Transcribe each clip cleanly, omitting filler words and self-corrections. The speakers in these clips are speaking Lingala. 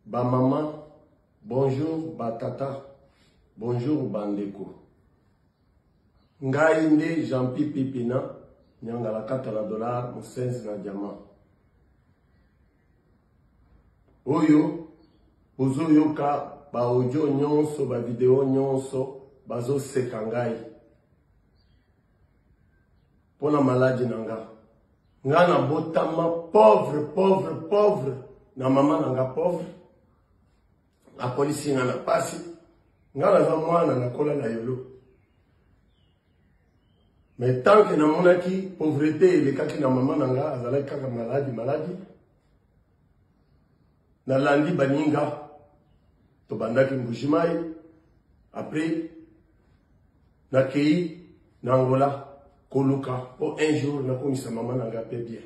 Ba maman, bonjour ba tata, bonjour bandeko. Ngai nde Jean-Pi Pipina, nyangalakata na dollar, mosenzi na diamant. Oyo bozoyoka ba audio nyonso, ba video nyonso bazoseka ngai mpo na maladi na nga. Nga na botama pauvre, pauvre, pauvre na mama na nga pauvre akolisi nga na pasi. Nga naza mwana nakola na yolo, mais tant que namonaki pauvreté elekaki na mama na nga, azalaki kaka maladi maladi. Nalandi baninga, tobandaki Mbujimayi, après nakei na Angola koluka po un jour nakomisa mama na nga pe bien.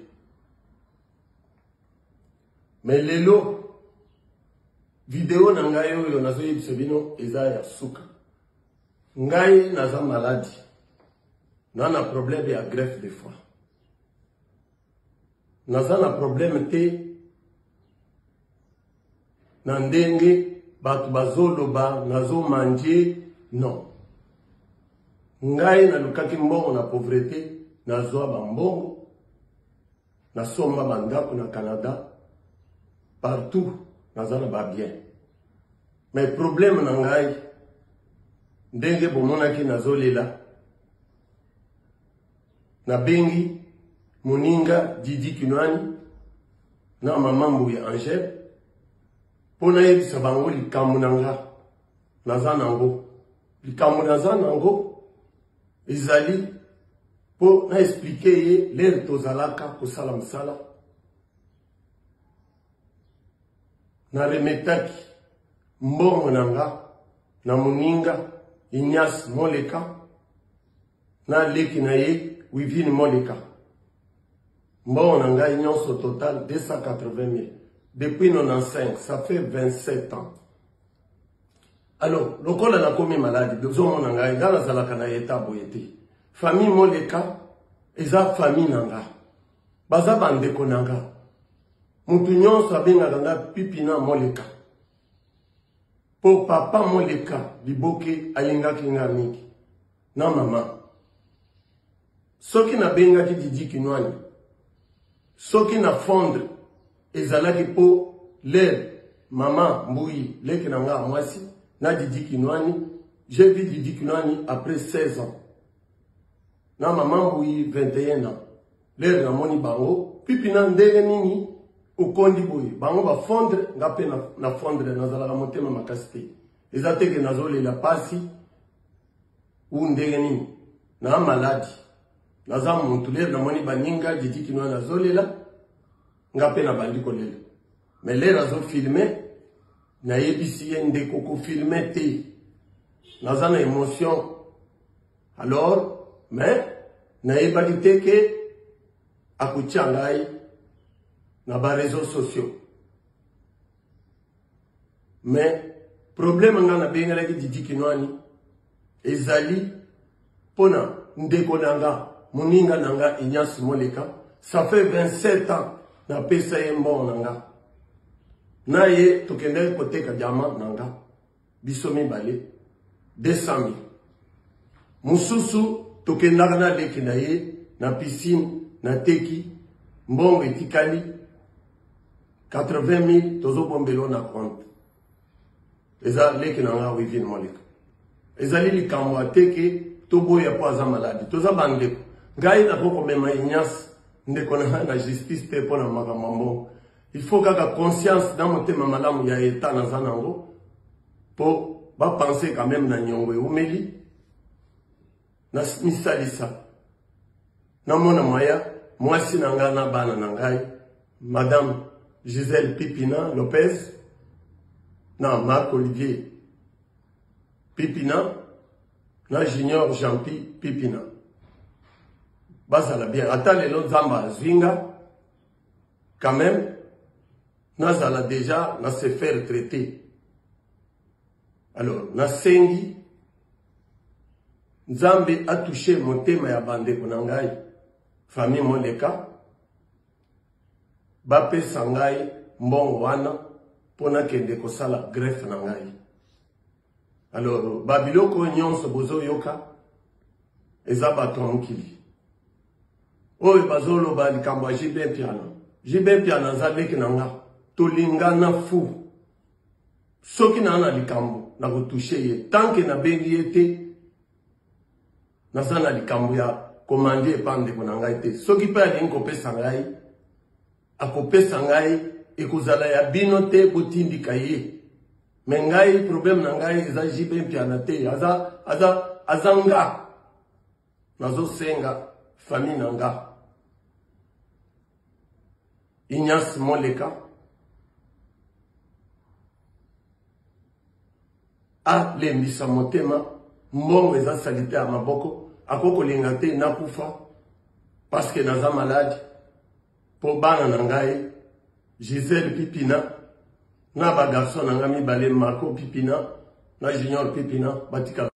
Mais lelo video na ngai oyo nazoyebisa bino eza ya suka. Ngai naza maladi, na na problème ya greffe de foie. Naza na problème te na ndenge bato bazoloba nazomanje, non. Ngai nalukaki mbongo na pauvreté, nazwa bambongo, nasomba bandako na Canada, partout naza na ba bien. Mais problème na ngai, ndenge bomonaki nazolela, nabengi moninga Didi Kinwani na mama Mbuya Angèle mpo nayebisa bango likambo na nga naza nango. Likambo naza nango ezali mpo na explike ye lere tozalaka kosala mosala. Na remetaki mbongo na nga na moninga Ignace Moleka na leki na ye Wivine Moleka. Mbongo na ngai nyonso total 280 000 depuis 95, ça fait 27 ans. Alors lokola nakomi maladi, bozomona ngai, ngai nazalaka na eta boye te. Famille Moleka eza famille na nga, baza bandeko na nga. Mutu nyonso abengaka nga Pipina Moleka po papa Moleka liboke alingaki nga mingi na mama. Soki nabengaki Didi Kinwani, soki na fondre ezalaki po lere mama Mbuyi leki na nga mwasi na Didi Kinwani. J'ai vu Didi Kinwani après 16 ans na mama Mbuyi 21 ans. Lere namoni bango, Pipina ndenge nini okondi boye? Bango ba fondre, nga pe na fondre, nazalaka motema makasi te. Eza te ke nazolela pasi ou ndenge nini, na maladi naza mutu. Lere namoni baninga Didi Kinwani nazolela, nga pe nabandi kolela. Mais lere azofilme, nayebisi ye ndeko kofilme te, naza na émotion. Alors mais nayebaki te ke akotia ngai na ba réseaux sociaux. Mais problème nga nabengelaki Didi Kinwani ezali mpona ndeko na nga, moninga na nga Ignace Moleka. Ça fait 27 ans napesa ye mbongo na nga, na ye tokendaki koteka diamant na nga biso mibale 200 000. Mosusu tokendaka na leki na ye na piscine, nateki mbongo etikali 80 000, tozobombela na compte. Eza leki na nga Wivine Moleka. Ezali likambo ateke toboya po aza maladi, toza bandeko. Ngai nakoki komema Ignace ndeko na ngai na justice te mpo na makambo ya mbongo. Il faut kaka conscience na motema malamu ya eta naza nango po bapense quand même na nyongo eumeli na misalisa namona mwaya mwasi na ngai na bana na ngai, Madame Gisèle Pipina Lopez na Marc Olivier Pipina na Junior Jean-Pi Pipina, bazala bien. Ata lelo Nzambe azwi nga quand même, nazala déjà na se faire traiter. Alors nasengi Nzambe atouche motema ya bandeko na ngai famille Moleka, bapesa ngai mbongo wana. mpo nakende kosala greffe na ngai. Alors babiloko oyo nyonso bozoyoka eza bato ya mokili oyo bazoloba likambo ya JB Mpiana. JB Mpiana aza leki na nga, tolingana fu. Soki naa na likambo nakotushe ye, tanke nabengi ye te, naza na likambo ya komande epa ndeko na ngai te. Soki mpe alingi kopesa ngai, akopesa ngai, ekozala ya bino te, botindika ye. Me ngai problème na ngai eza JB Mpiana te, aza, aza, aza nga. Nazosenga famille na nga Ignace Moleka alembisa motema, mbongo eza salite ya maboko, akoki kolinga te nakufa parce que naza malade, po bana na ngai Gisèle Pipina na ba garçon na ngai mibale Marco Pipina na Junior Pipina batika.